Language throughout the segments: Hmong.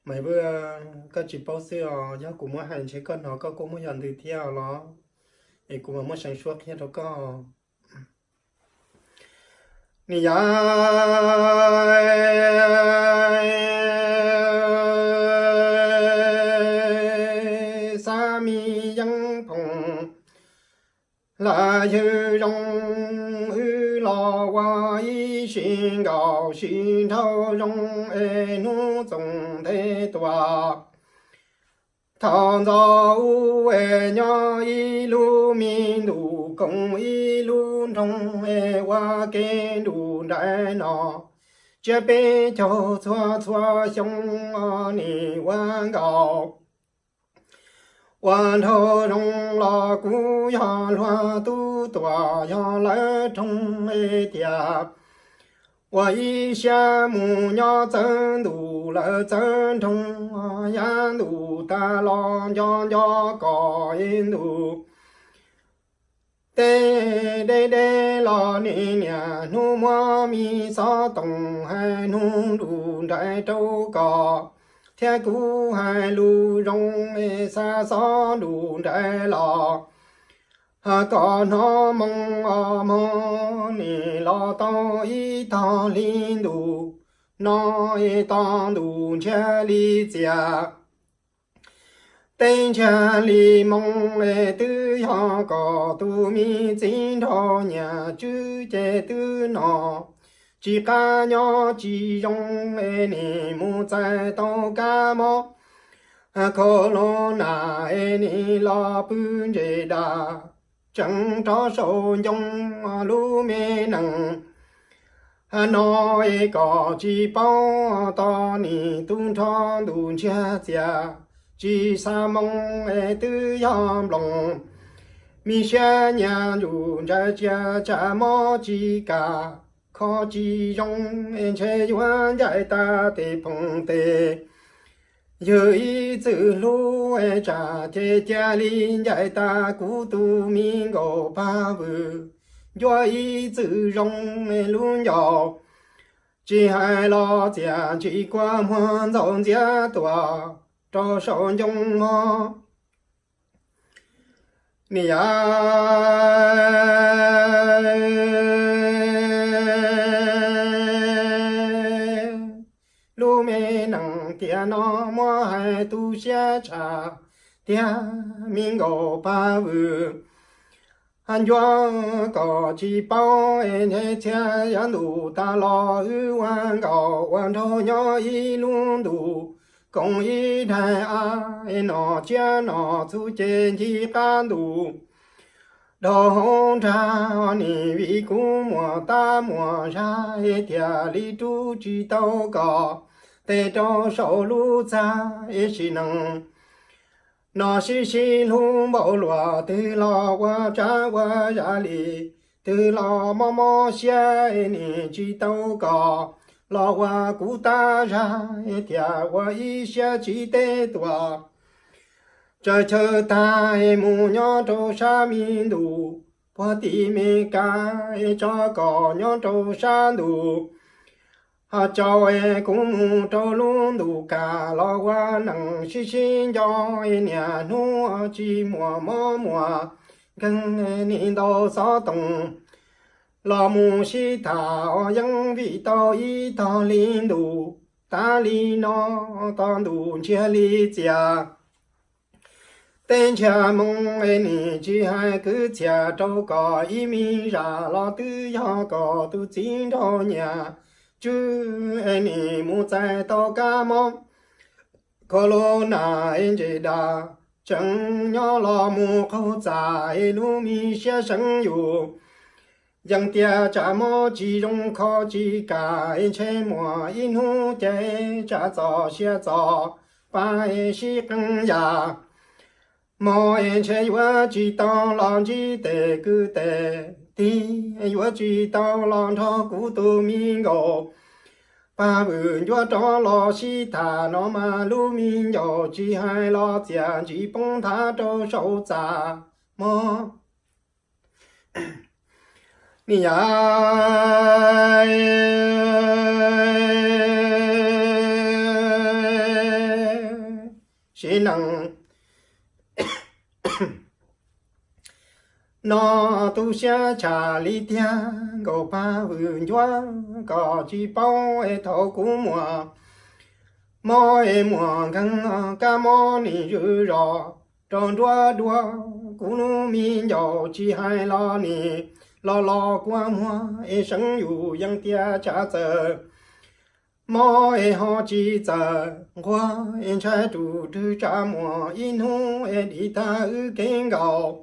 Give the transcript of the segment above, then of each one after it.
Maiv Vwj, koj tsis paub xwb os, yog kuv muab hais ntshe koj hnov koj kuj muaj yam ntws thiab os los, es kuv mam muab seev suab qhia rau koj. Niam yau, xav me yeeb phoom, lawv yawg zoo, wb los ua ib sim nkaus sib nrauj zoo, es hnub txoos ntev tuaj. Thaum ntxov ub es nyob ib lub me ntuj koom ib lub nroog, es ua ke nruj nraim no, tsiab peb caug txhua txhua xyoo, nim ua nkaus ua nraug zoo los kuj yog luag tub tuaj yog lawv roog es tias, ua ib siab mus nyob txawv ntuj lawv txawv nroog, yav ntuj tas los nco nco kom ntuj teb deb deb los nim niaj hnub muab me xov tooj hais nug nruj nraim rau koj, thiab kuv hais lus zoo es xa xov nruj nraim los, koj hnov moo os mog, nim los tau ib tog hli ntuj no, es tog ntuj ntsiag li txias, teb ntsiag li moo, es twb yog koj tus me txiv nraug Nyiaj Tswb ces twb no tsis qab nyob tsis zoo, es nim mus txais tau kab mob corona, es nim los pw ntse dag, tseem rov saum ncoo lub me neej no, es koj tsis paub tog nim tu nrho ntuj ntsiag txias, tsis xa moo es twb yog nploos, me siab nyiaj nruj nraim tsia tsam mob tsis kam, kho tsis zoo es ntshe yuav ncaim tas tes phoom tes ywg ib txwm hlub es tsam ces cia li ncaim tas kuv tus me nkaus Paj Vwm, ncuab ib txwm zoo es lub ncauj tsis hais los txias ntsis kua muag ntxaus ntxiab tuaj rau saum ncoo mog. Niam yau, lub me neej tiam no muab hais tu siab tshaj tiag, me nkaus Paj Vwm, ncuab koj tsis paub es ntshe txhia yav ntuj tas los wb ua nkaus ua nraug nyob ib lub ntuj koom ib daig av, es nom tsiab nom txhu ces ncig qab ntuj dhau hauv nrag, nim vim kuv muaj tab muaj zag es thiaj li rub tsis tau koj tes rau saum lub txaj, es sim neej no sib sib hlub npaum luaj, twg los ua tsav ua zam li, twg los mob mob siab es nim tsis tau koj los ua kuv tab zag, es thiaj ua ib siab tsiv teb tuaj tsaws chaw tag es mus nyob rau sab me ntuj puag tim Mes Kas, es tso koj nyob rau sab ntuj ho tsaus, es kuv mus rau lub ntuj kam los ua neej sib sib nco, es niaj hnub tsis muaj mob muaj nkeeg, nim ntaus xov tooj los mus sib tham os yeeb vim tau ib tog li ntuj, tas li no tog ntuj ntsiag li txias, teb ntsiag moo, es nim tsis hais kwv txhiaj rau koj ib me zaj los twb yog koj tus txiv nraug Nyiaj Tswb, es nim mus txais tau kab mob corona es ntse dag, tseem nyob los mus qaug txaj es lub me siab seev yus, yeej tias tsam mob tsis zoo kho tsis kam es ntshe muaj ib hnub ces tsam txoj sia txoj pa es sib qee yam, mob es ntshe yuav tsis tau los ntsib tes kwv tes tij, yuav tsis tau los nrog kuv tus me nkaus Paj Vwm ncuab rov los sib tham no mas lub me ncaus tsis hais los txias ntsis poob nthav rau saum txaj mog. Niam yau, siv nees. No tu siab tshaj li tiag nkaus pab vwm ncuab kom tsis paub es thaum kuv muaj mob es muaj nkeeg kab mob nim zwm zos rau nruab dua. Kuv lub me ncaus tsis hais los nim los los kua muag es seev yus yeej tias tshav txawm mob es ho tsis txawm nquag es ntshai tus rwg tsam muaj ib hnub es dim tag wb kev nkaus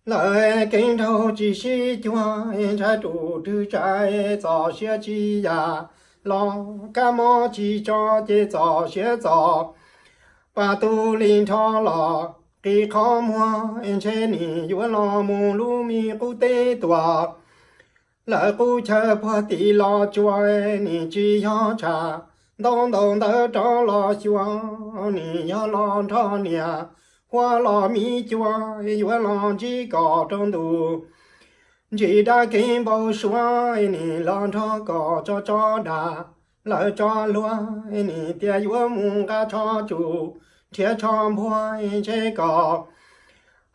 lawm, kev nraug tsis sib cuag es ntshai tus rwg tsam txoj sia tsis yam los kab mob tsis tso ces txoj sia txom pas tu li nrho los qi qhov muag es ntshe nim yuav los mus lub me qub teb tuam lawm qub chaw puag tim los tsuas nim tsis yog tshav ntau ntau ntawd rov los xyuas nim yog los nrog niam huab los mi cua yuav los ntsib kom rau ntus ntsis dab kev npau suav nim los nrog kom tso tso dag lawm tso luag nim tias yuav mus nqa tsho tsum nrhiav tsho npuag ntshe kom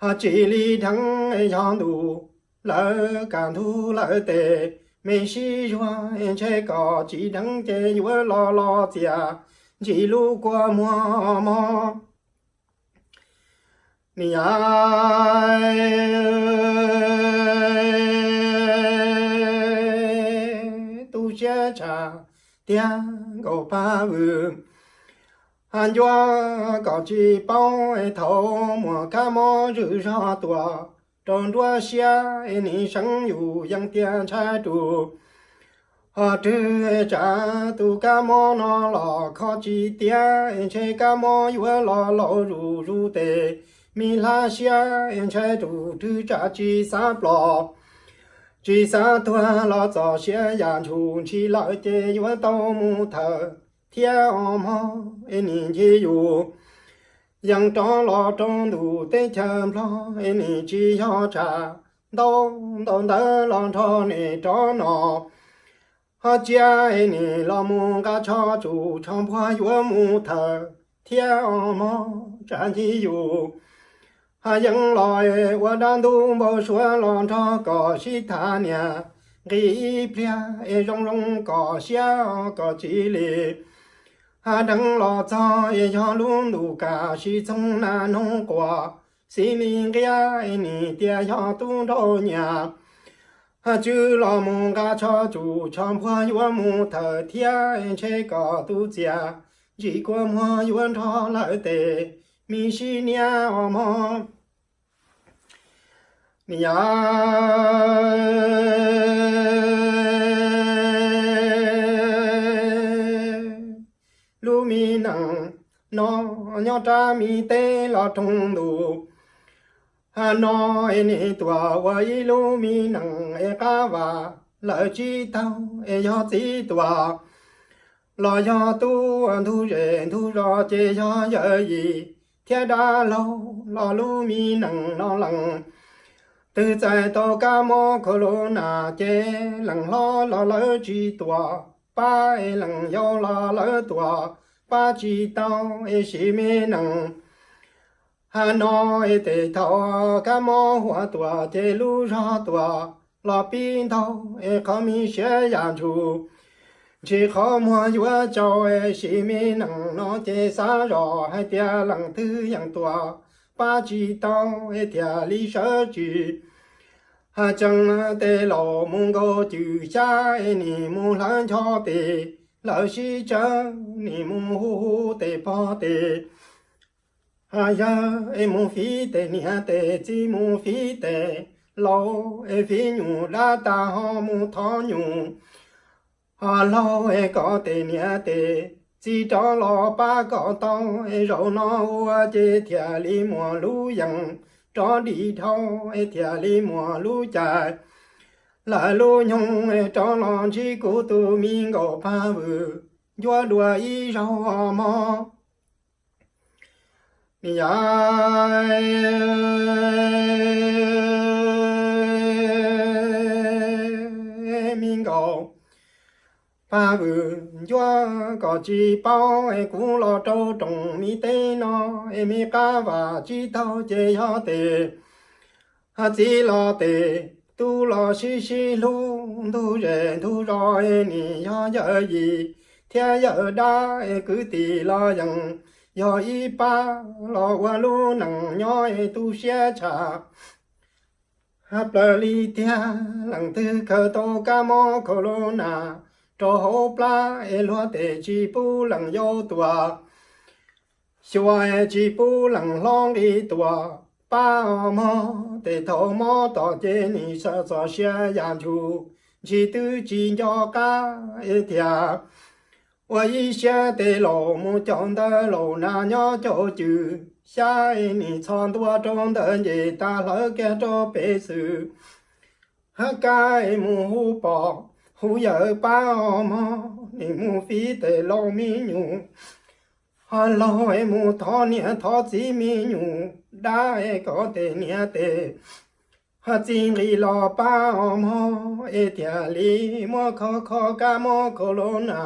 ho tsis li dheev yog ntus lawm kam ntug lawm tes me sib zuag ntshe kom tsis dheev ces yuav los los txias ntsis lub kua muag mog. Niam, tu siab tshaj tiag nkaus pab vwm ncuab kom tsis paub es thaum muaj kab mob zwm zog tuaj rau nruab siab es nim seev yus yeej tias ntshai tus ho rwg tsam tus kab mob no los kho tsis tiav es ntshe kab mob yuav los laus zus zus tes me hlab siab es ntshai tus rwg tsam tsis xav plos tsis xav tuag los txoj sia yam ntshum ntshis lawm ces yuav tau mus thawm thiab os mog es nim ncig yus yeej rov los rau ntus teb chaws Nplog es nim tsis yog tshav ntau ntau ntawd los nrog nim rov no ho cia es nim los mus nqa tsho tsum tsho npuag yuav mus thawm thiab os mog tsam ncig yus ho yeej los ua dab ntub npau suav los nrog kom sib tham niam nqis ib pliag es zoo zoo kom siab kom tsis li ha dheev los txog es yog lub ntuj kam sib txoog na noog quas xib li nqiab es nim tias yog tub nraug nyias ha tswv los mus nqa tsho tsum tsho npuag yuav mus thawm thiab es ntshe kom tus txias ntsis kua muag yuav nrog lawm tes me sib niab os mog. Niam, lub me nees no nyob rab me teb los roog ntus ha no es nim tuaj ua ib lub me nees es qab vam lawm tsis taug es yog txiv tuam los yog tub ntug zes ntug zos ces yog yawm yim thiab dab laug los lub me nees no lees twg txais tau kab mob khaus los nas ces lees hlob los lawv tsis tuam pab es lees yau los lawv tuam pab tsis tau es sim me nees ha no es tes thaum kab mob huam tuam ces lub zog tuam los pib ntaug es qhov me siab yam ntshum ntshis qhov muag yuav tsau es sim me nees no ces xav zog hais tias lees twg yeem tuam pab tsis tau es thiaj li sawv tsis ha tsees tes laus mus nkaus cwm xyab es nim mus hlawv ncho tes lawv sib tsawv nim mus hu hu tes pog tes ha yawg es mus fiv tes niam tes txiv mus fiv tes laus es fiv nyuj dab tas ho mus thov nyuj ho laug es kom tes niam tes txiv rov los pab kom tau es zaum no ua ces thiaj li muaj lub yees rov dim dhau es thiaj li muaj lub cai lawm lub nyoog es rov los ntsib kuv tus me nkaus pab vwm ncuab dua ib zaug mog. Niam, me nkaus pab vwm ncuab kom tsis paub es kuv los rau rooj mi teb no es me qab vam tsis taug ces yog tes txiv los tes tub los sib sib hlub ntug zes ntug zos es nim yog yawm yim thiab yawm dab es kwv tij los yeej yog ib pab los ua lub neej nyob es tu siab tshaj plaws li tiag. Leej twg khaws tau kab mob corona rau hauv plab es luag tes tsis pub leej yau tuaj xyuas es tsis pub leej hlob nqi tuaj pab os mog. Tes thaum mob tom ces nim sawv txog siab yam ntsug ntsis twb tsis nco qab es thiaj ua ib siab tes laus mus caum ntawv laus nas nyob caum cwm xyab es nim txhos ntua rau ntawm nce tas hlawv kiag rau pem xwm hab kab es mus hu pom hu yawm pab os mog. Nim mus fiv tes laus me nyuam ho laug es mus thov niam thov txiv me nyuam dab es kom tes niam tes ho txiv nqis los pab os mog es thiaj li muab kho kho kab mob corona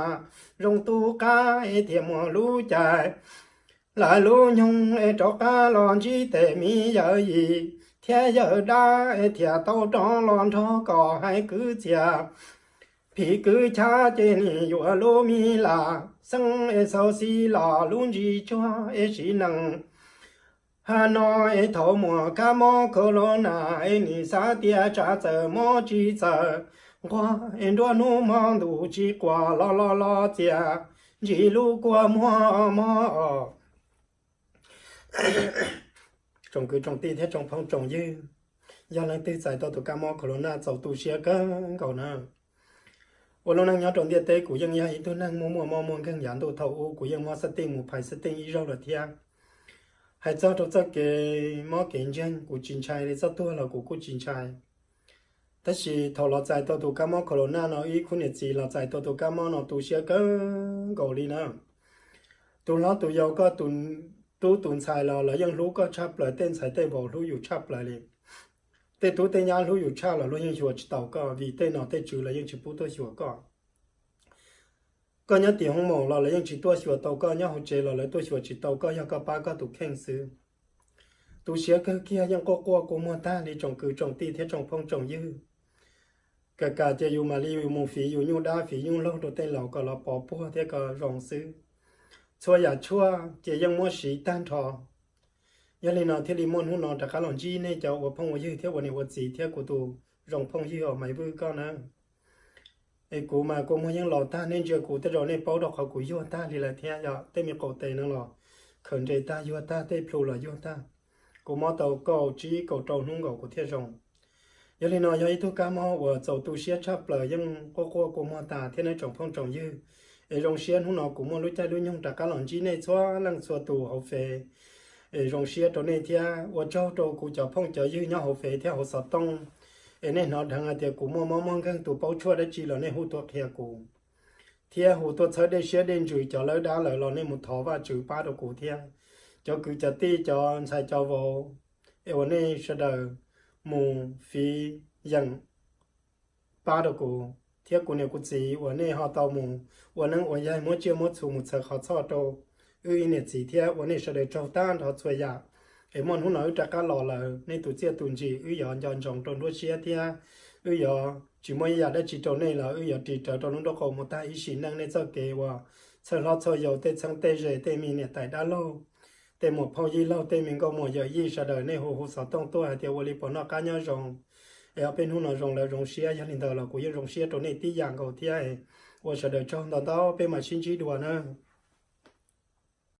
zoo tu qab es thiaj muaj lub cai lawv lub nyoog es rov qab los ntsib tes me yawm yim thiab yawm dab es thiaj tau rov los nrog koj hais kwv txhiaj phim kwv chab ces nim yuav lub me lam xeeb es xauv xis los lub ntsis tsuag es siv neej ha no es thaum muaj kab mob corona es nim xav tias tsam txawm mob tsis txawm nquag es nruab hnub hmo ntuj tsis quas los los los txias ntsis lub kua muag mog. Tsoom kwv tsoom tij thiab tsoom phooj tsoom ywg, yog leej twg txais tau tus kab mob corona txaus tu siab kawg nkaus na. Ua lub neej nyob rau ntiaj teb kuv yeej yog ib tug neeg muaj muaj mob muaj nkeeg yav ntuj thaum ub, kuv yeej mob xab tij mus phais xab tij ib zaug lawm thiab. Hais txog rau txoj kev mob kev ntseeg kuv tsis ntshai li, txoj tuag los kuv kuj tsis ntshai. Tab sis thaum los txais tau tus kab mob corona no, ib khub niam txiv los txais tau tus kab mob no tu siab kawg nkaus li na. Tus hlob tus yau koj, tus tub tus ntxhais los lawv yeej hlub koj tshaj plaws, tej ntxhais tej vauv hlub yus tshaj plaws li. Tej tub tej nyab hlub yus tshaj los luag yeej xyuas tsis taus koj, vim tej nom tej tswv los yeej tsis pub tuaj xyuas koj. Koj nyob tim hoob maum los lawv yeej tsis tuaj xyuas tau koj, nyob hauv tsev los lawv tuaj xyuas tsis tau koj, yog koj pab koj tus kheej xwb. Tu siab kawg kiag, yeej quaj quaj kua muag tag li tsoom kwv tsoom tij thiab tsoom phooj tsoom ywg. Kam kam ces yus mam li yus mus fiv yus nyuj dab fiv nyuj laug rau tej laus kom los pov puag thiab kom zoo xwb. Txhua yam tshuaj ces yeej muab siv tag nrho. Yog li no thiaj li muaj hnub no rov qab los ntsib nej cov ua phooj ua ywg thiab ua niam ua txiv thiab kuv tus zoo phooj ywg os, Maiv Vwj koj na. Es kuv mas kua muag yeej los tag, nej ntsia kuv tej zaum nej paub rau qhov kuv yuag tag li lawm thiab, yog tej me qaum tes no los khaws nres tag yuag tag, tej plhu los yuag tag. Kuv mob tau kaum tsib kaum rau hnub nkaus kuv thiaj zoo. Yog li no yog ib tug kab mob uas txaus tu siab tshaj plaws, yeej quaj quaj kua muag tas thiab nawb tsoom phooj tsoom ywg. Es zoo siab hnub no kuv muaj lub caij lub nyoog rov qab los ntsib nej txhua leej txhua tus hauv Fev. Es zoo siab rau nej thiab ua tsaug rau kuv cov phooj cov ywg nyob hauv Fev thiab hauv xov tooj. Es nej hnov dheev hais tias kuv muaj mob muaj nkeeg, tus paub tshuaj dab tsi los nej hu tuaj qhia kuv, thiab hu tuaj txhawb dej siab dej ntsws cov lawb dab lawm los nej mus thov Vajtswv pab rau kuv thiab. Cov kwv cov tij cov ntxhais cov vauv, es uas nej sawv daws mus fiv yeem pab rau kuv thiab kuv niam kuv txiv uas nej ho tau mus ua neeb ua yaig muab tsiaj muab txhu mus txhawv qhov txhoj rau wb ib niam txiv thiab, ua nej sawv daws tsaug tag nrho txhua yam. Es muaj hnub no wb rov qab los lawm, nej tus txiaj tus ntsim wb yuav nco ntsoov rau nruab siab thiab wb yuav tsis muaj ib yam dab tsi rau nej los wb yuav ris rawv rau lub nraub qaum mus tag ib sim neej. Nej txoj kev uas txhawj hlob txhawj yau, tej txheeb tej ze, tej me niam tais dab laug, tej muam phauj yij laug, tej me nkauj muam yawm yij sawv daws, nej hu hu xov tooj tuaj hais tias ua li puas noj qab nyob zoo, es ob peb hnub no zoo lawv zoo siab, yog li ntawd los kuv yeej zoo siab rau nej tib yam nkaus thiab. Ua sawv daws tsaug ntau ntau, peb mam sib ntsib dua na.